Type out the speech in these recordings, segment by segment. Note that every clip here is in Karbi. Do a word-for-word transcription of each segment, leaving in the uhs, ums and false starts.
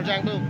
Jangtung.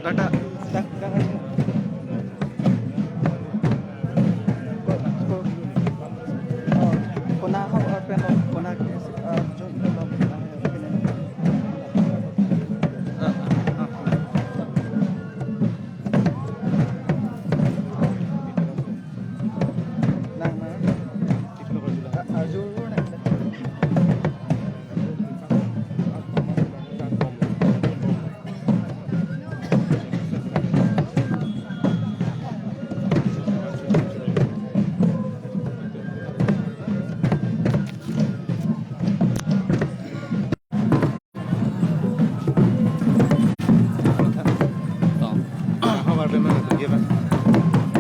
Kata, dak, dak, ko, ko, oh, kona ho, ah, pen ho, kona ke, ah, jo, ah, ah, ah. Nang, nang. Ah, ah, jo, jo, nang.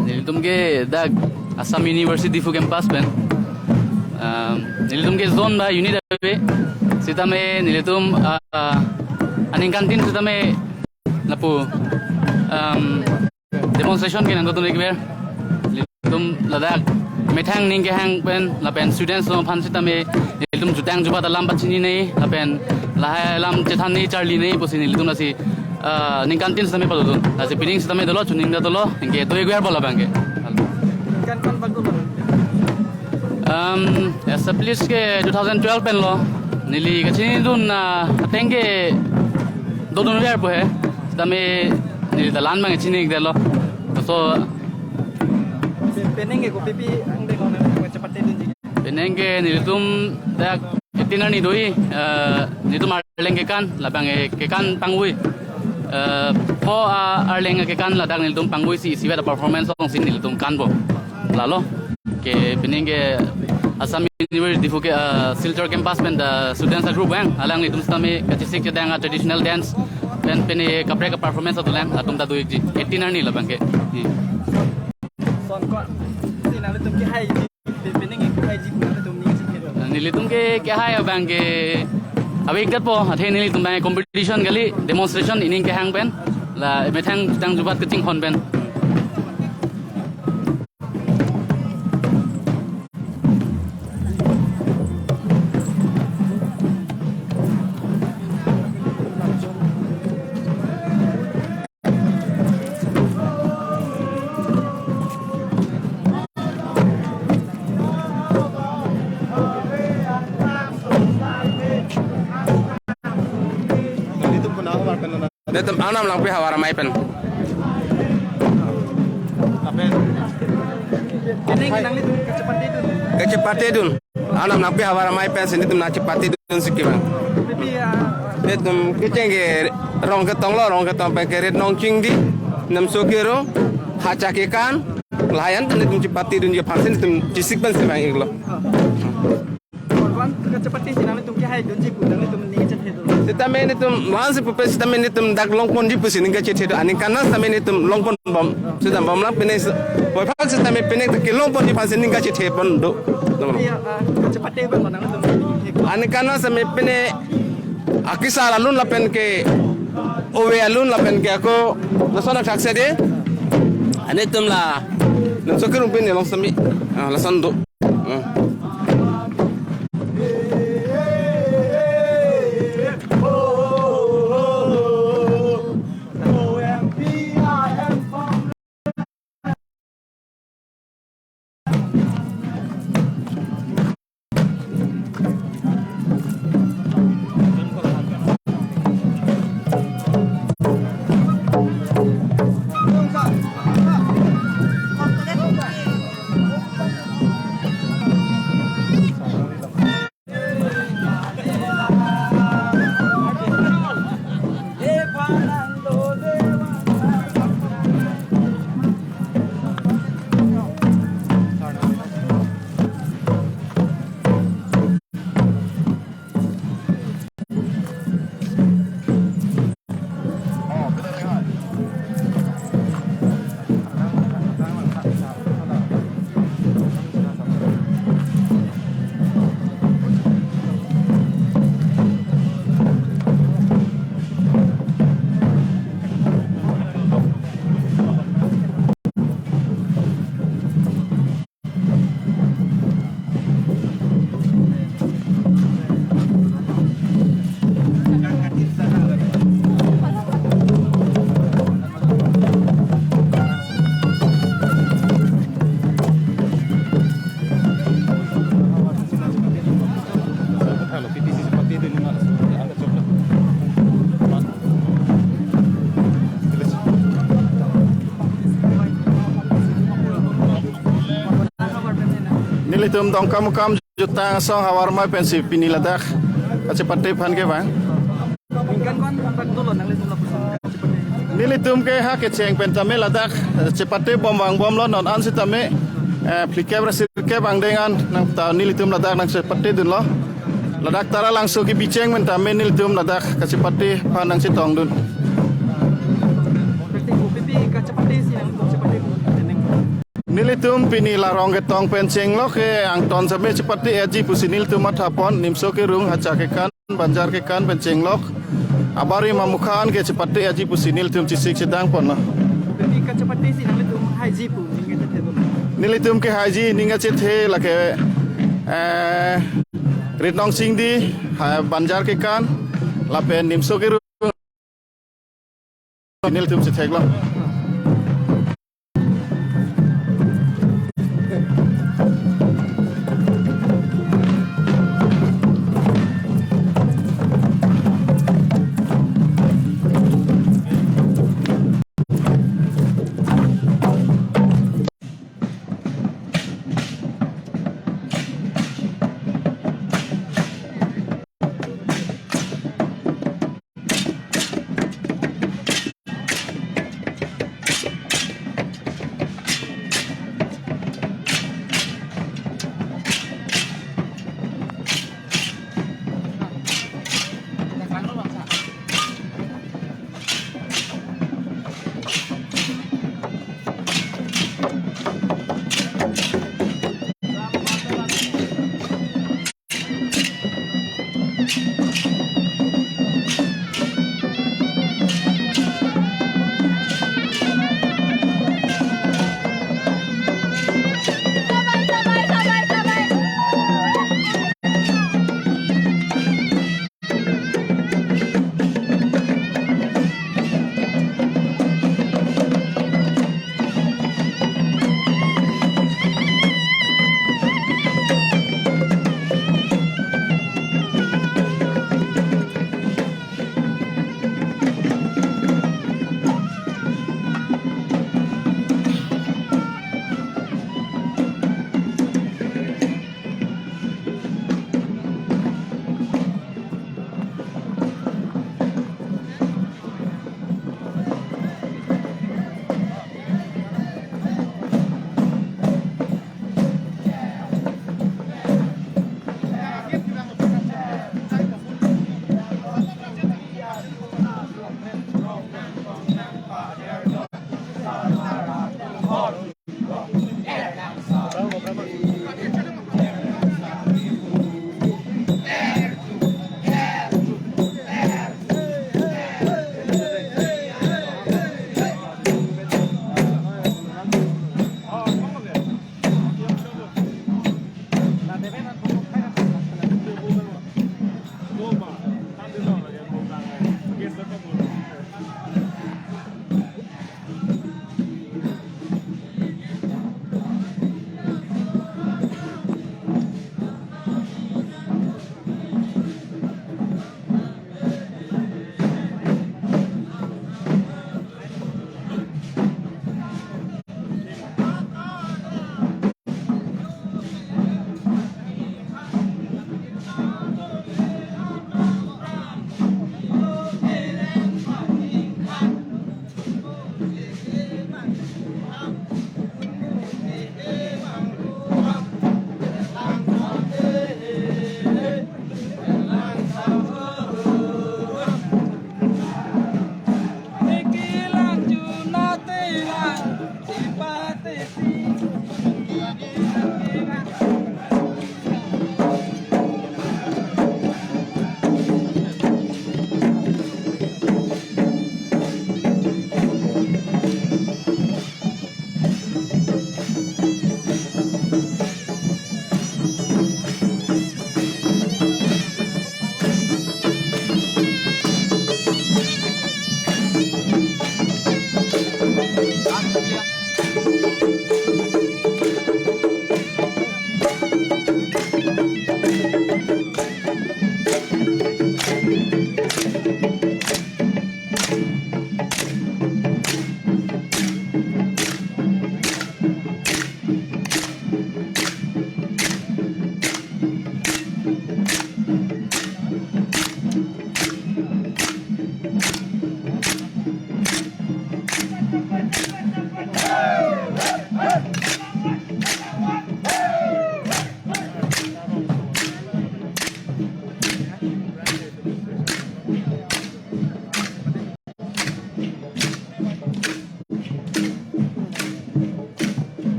Nelitum ke dak Assam University Diphu campus pen, um, nelitum ke zone ba unit ave. Sitame nelitum, uh, aningkantin sitame lapu, um, demonstration ke nangdodun ikber. Nelitum ladak methang ning kehang pen lapen students along aphan sitame nelitum jutang jubat alam pachini nei lapen lahai alam chethan nei charli nei pusi nelitum lasi, ah, ningkantin sitame padodun. Lasi pining sitame dolo, chuning ta dolo, anke do ikber bola abangke. Ningkan kon bak dolo? Um, established ke two thousand twelve pen lo. Neli kachinidun, ah, ateng ke dodunver pu he. Sitame neli ta la-an abang chini ikdetlo. So, pe-, penang ke kopi-pi angdeng kong nang chepatedunji? Penang ke nelitum dak eighteen arni do-i, eh, nelitum arleng kekan, labang, eh, kekan pangvoi. Eh, pho, ah, arleng kekan ladak nelitum pangvoisi isivet performance alongsi nelitum kanpo. Lalo. Ke pining ke Assam University Diphu ke, ah, Silchar campus pen the students a group vang, alanglitum sitame kachesik chedang a traditional dance pen pine kaprek a performance atum lang, latum ta do-ikji. Eighteen arni labang ke. Hmm. Son ko, si nanglitum kehaiji, pi-, pining kehaiji nanglitum ning si ke. Nelitum ke kehai abangke ave-ikdetpo, athe nelitum abang competition kali, demonstration ining kehang pen, la methang tang jubat kachinghon pen. Nelitum Arnam Langpi havar amei pen. Nelitum kachepatedun. Kachepatedun. Arnam Langpi havar amei pensi nelitum nangchepatedunsi kevang. Pipi, ah, nelitum kecheng ke Rongketong lo, Rongketong pen ke Rit Nongchingdi, Nemso Kero, Hacha Kekan, lahai-an nelitum chepatedunji aphansi nelitum chesik pensi vang-iklo. Korban kachepate si nanglitum kehaidunji pu nanglitum ning chethe do. Sitame nelitum la-ansi pupe sitame nelitum dak longponji pusi ning kachethe do. Aningkan an sitame nelitum longponbom. Sitame bomlang pining se-, boiphak sitame pining ta kelongponji aphansi ning kachethepon do. Iya, ah, kachepate ba nanglitum ning chethe. Aningkan an sitame pining akisa alun lapen ke ove alun lapen ke ako lason athak sede. Nelitum la Nemso Kero pen nelong sitame, ah, lason do. Nelitum Dongkamukam jutang asong havar mai pensi pini ladak kachepate aphan kevang. Nelitum ke ha kecheng pen tame ladak chepate bom vangbomlo, non an sitame eh, phlikep ra sirkep angdeng an nang ta nelitum ladak nangchepatedunlo. Ladak Taralangso kebi cheng pen tame nelitum ladak kachepate aphan nangchetongdun. Nelitum pini la Rongketong pen chenglok ke angton same chepate aji pusi nelitum mathapon, Nimso Kerung, Hacha Kekan, Banjar Kekan pen chenglok, abari Mamukhan ke chepate aji pusi nelitum chesik chedangponlo. Nelitum ke haiji ning kachethe lake eh, Ritnong Singdi, ha, Banjar Kekan, lapen Nimso Kerung, nelitum chetheklong.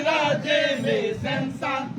Ajeme sensang.